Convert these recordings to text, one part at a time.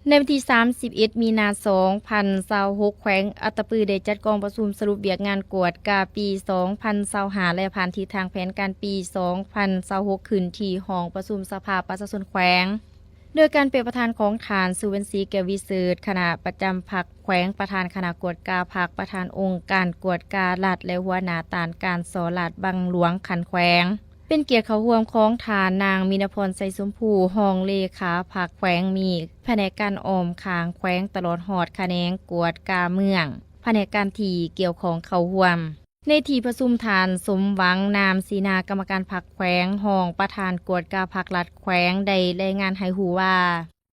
ໃນວັນທີສາມສິບເອັດ ມີນາ ສອງພັນຊາວຫົກ ແຂວງອັດຕະປືໄດ້ຈັດກອງປະຊຸມສະຫຼຸບວຽກງານກວດກາປີສອງພັນຊາວຫ້າ ແລະ ຜ່ານທິດທາງແຜນການປີສອງພັນຊາວຫົກ ຂຶ້ນທີ່ຫ້ອງປະຊຸມສະພາປະຊາຊົນແຂວງ ໂດຍການເປັນປະທານຂອງທ່ານ ສຸເວັນສີ ແກ້ວວິເສີດ ຄະນະປະຈຳພັກແຂວງ, ປະທານຄະນະກວດກາພັກ, ປະທານອົງການກວດກາລັດ ແລະ ຫົວໜ້າຕ້ານການສໍ້ລາດບັງຫຼວງຂັ້ນແຂວງ. ເປັນກຽດເຂົ້າຮ່ວມຂອງທ່ານນາງ ມິນນະພອນ ໄຊສົມພູ ຮອງເລຂາພັກແຂວງ, ມີພະແນກການອ້ອມຂ້າງແຂວງ ຕະຫຼອດຮອດຂະແໜງກວດກາເມືອງ, ພະແນກການທີ່ກ່ຽວຂ້ອງເຂົ້າຮ່ວມ. ໃນທີ່ປະຊຸມ, ທ່ານ ສົມຫວັງ ນາມສີນາ ກຳມະການພັກແຂວງ, ຮອງປະທານກວດກາພັກລັດແຂວງ ໄດ້ລາຍງານໃຫ້ຮູ້ວ່າ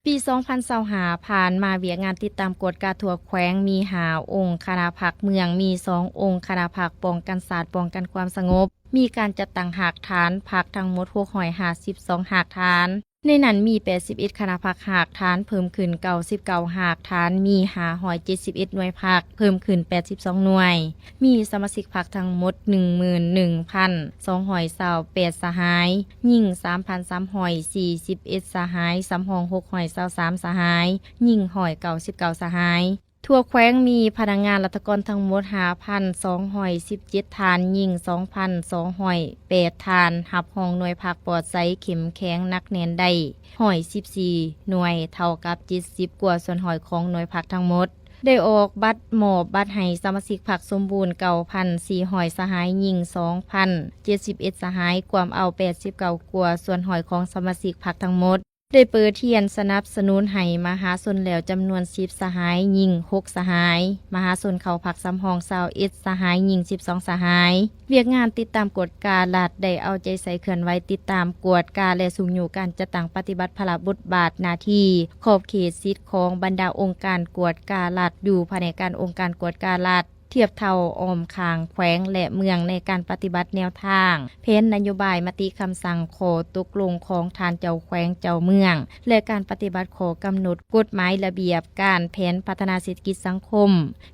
ປີສອງພັນຊາວຫ້າ ຜ່ານມາ, ວຽກງານຕິດຕາມກວດກາທົ່ວແຂວງມີຫ້າອົງຄະນະພັກເມືອງ, ມີສອງອົງຄະນະພັກປ້ອງກັນຊາດ, ປ້ອງກັນຄວາມສະຫງົບ, ມີການຈັດຕັ້ງຮາກຖານພັກທັງໝົດຫົກຮ້ອຍຫ້າສິບສອງຮາກຖານ, ໃນນັ້ນມີແປດສິບເອັດຄະນະພັກຮາກຖານ, ເພີ່ມຂຶ້ນເກົ້າສິບເກົ້າຮາກຖານ, ມີຫ້າຮ້ອຍເຈັດສິບເອັດໜ່ວຍພັກ, ເພີ່ມຂຶ້ນແປດສິບສອງໜ່ວຍ. ມີສະມາຊິກພັກທັງໝົດໜຶ່ງໝື່ນໜຶ່ງພັນສອງຮ້ອຍຊາວແປດສະຫາຍ, ຍິງສາມພັນສາມຮ້ອຍສີ່ສິບເອັດສະຫາຍ, ສຳຮອງຫົກຮ້ອຍຊາວສາມສະຫາຍ, ຍິງຮ້ອຍເກົ້າສິບເກົ້າສະຫາຍ. ທົ່ວແຂວງມີພະນັກງານລັດຖະກອນທັງໝົດຫ້າພັນສອງຮ້ອຍສິບເຈັດທ່ານ, ຍິງສອງພັນສອງຮ້ອຍແປດທ່ານ, ຮັບຮອງໜ່ວຍພັກປອດໃສເຂັ້ມແຂງໜັກແໜ້ນໄດ້ຮ້ອຍສິບສີ່ໜ່ວຍ, ເທົ່າກັບເຈັດສິບກວ່າສ່ວນຮ້ອຍຂອງໜ່ວຍພັກທັງໝົດ. ໄດ້ອອກບັດ ມອບບັດໃຫ້ສະມາຊິກພັກສົມບູນເກົ້າພັນສີ່ຮ້ອຍສະຫາຍ, ຍິງສອງພັນເຈັດສິບເອັດສະຫາຍ, ກວມເອົາແປດສິບເກົ້າກວ່າສ່ວນຮ້ອຍຂອງສະມາຊິກພັກທັງໝົດ. ໄດ້ເປີດຮຽນສະໜັບສະໜູນໃຫ້ມະຫາຊົນແລ້ວຈຳນວນສິບສະຫາຍ, ຍິງຫົກສະຫາຍ, ມະຫາຊົນເຂົ້າພັກສຳຮອງຊາວເອັດສະຫາຍ, ຍິງສິບສອງສະຫາຍ. ວຽກງານຕິດຕາມກວດກາລັດໄດ້ເອົາໃຈໃສ່ເຄື່ອນໄຫວຕິດຕາມກວດກາ ແລະ ຊຸກຍູ້ການຈັດຕັ້ງປະຕິບັດພາລະບົດບາດໜ້າທີ່, ຂອບເຂດສິດຂອງບັນດາອົງການກວດກາລັດ ຢູ່ພະແນກການອົງການກວດກາລັດ ທຽບເທົ່າອ້ອມຂ້າງແຂວງ ແລະ ເມືອງ ໃນການປະຕິບັດແນວທາງ, ແຜນນະໂຍບາຍ, ມະຕິຄຳສັ່ງ, ຂໍ້ຕົກລົງຂອງທ່ານເຈົ້າແຂວງເຈົ້າເມືອງ ແລະ ການປະຕິບັດຂໍ້ກຳນົດ, ກົດໝາຍ, ລະບຽບການ, ແຜນພັດທະນາເສດຖະກິດສັງຄົມ,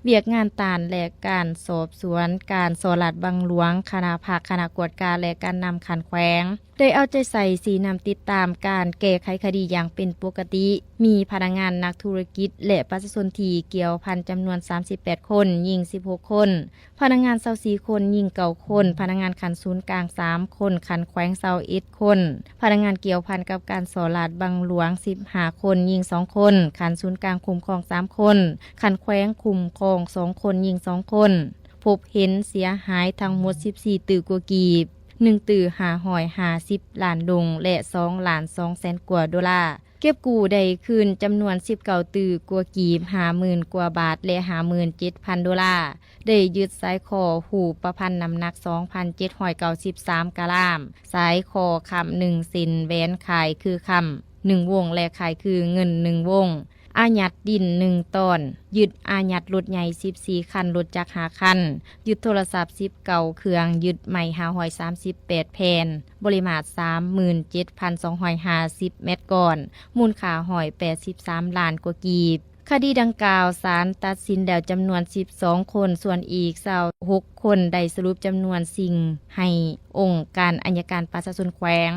ວຽກງານຕ້ານ ແລະ ການສອບສວນການສໍ້ລາດບັງຫຼວງ, ຄະນະພັກ, ຄະນະກວດກາ ແລະ ການນຳຂັ້ນແຂວງ ໄດ້ເອົາໃຈໃສ່ຊີ້ນຳຕິດຕາມການແກ້ໄຂຄະດີຢ່າງເປັນປົກກະຕິ, ມີພະນັກງານ, ນັກທຸລະກິດ ແລະ ປະຊາຊົນທີ່ກ່ຽວພັນຈຳນວນສາມສິບແປດຄົນ, ຍິງສິບຫົກຄົນ, ພະນັກງານຊາວສີ່ຄົນ, ຍິງເກົ້າຄົນ, ພະນັກງານຂັ້ນສູນກາງສາມຄົນ, ຂັ້ນແຂວງຊາວເອັດຄົນ, ພະນັກງານກ່ຽວພັນກັບການສໍ້ລາດບັງຫຼວງສິບຫ້າຄົນ, ຍິງສອງຄົນ, ຂັ້ນສູນກາງຄຸ້ມຄອງສາມຄົນ, ຂັ້ນແຂວງຄຸ້ມຄອງສອງຄົນ, ຍິງສອງຄົນ. ພົບເຫັນເສຍຫາຍທັງໝົດສິບສີ່ຕື້ກວ່າກີບ, ໜຶ່ງຕື້ຫ້າຮ້ອຍຫ້າສິບລ້ານດົງ ແລະ ສອງລ້ານສອງແສນກວ່າໂດລາ. ເກັບກູ້ໄດ້ຄືນຈຳນວນສິບເກົ້າຕື້ກວ່າກີບ, ຫ້າໝື່ນກວ່າບາດ ແລະ ຫ້າໝື່ນເຈັດພັນໂດລາ. ໄດ້ຍຶດສາຍຄໍຮູບປະພັນນ້ຳໜັກສອງພັນເຈັດຮ້ອຍເກົ້າສິບສາມກຣາມ, ສາຍຄໍຄຳໜຶ່ງເສັ້ນ, ແຫວນຄ້າຍຄືຄຳໜຶ່ງວົງ ແລະ ຄ້າຍຄືເງິນໜຶ່ງວົງ. ອາຍັດດິນໜຶ່ງຕອນ, ຍຶດອາຍັດລົດໃຫຍ່ສິບສີ່ຄັນ, ລົດຈັກຫ້າຄັນ, ຍຶດໂທລະສັບສິບເກົ້າເຄື່ອງ, ຍຶດໄມ້ຫ້າຮ້ອຍສາມສິບແປດແຜ່ນ, ບໍລິມາດສາມໝື່ນເຈັດພັນສອງຮ້ອຍຫ້າສິບແມັດກ້ອນ, ມູນຄ່າຮ້ອຍແປດສິບສາມລ້ານກວ່າກີບ. ຄະດີດັ່ງກ່າວ, ສານຕັດສິນແລ້ວຈຳນວນສິບສອງຄົນ, ສ່ວນອີກຊາວຫົກຄົນໄດ້ສະຫຼຸບຈຳນວນສິ່ງໃຫ້ອົງການໄອຍະການປະຊາຊົນແຂວງ.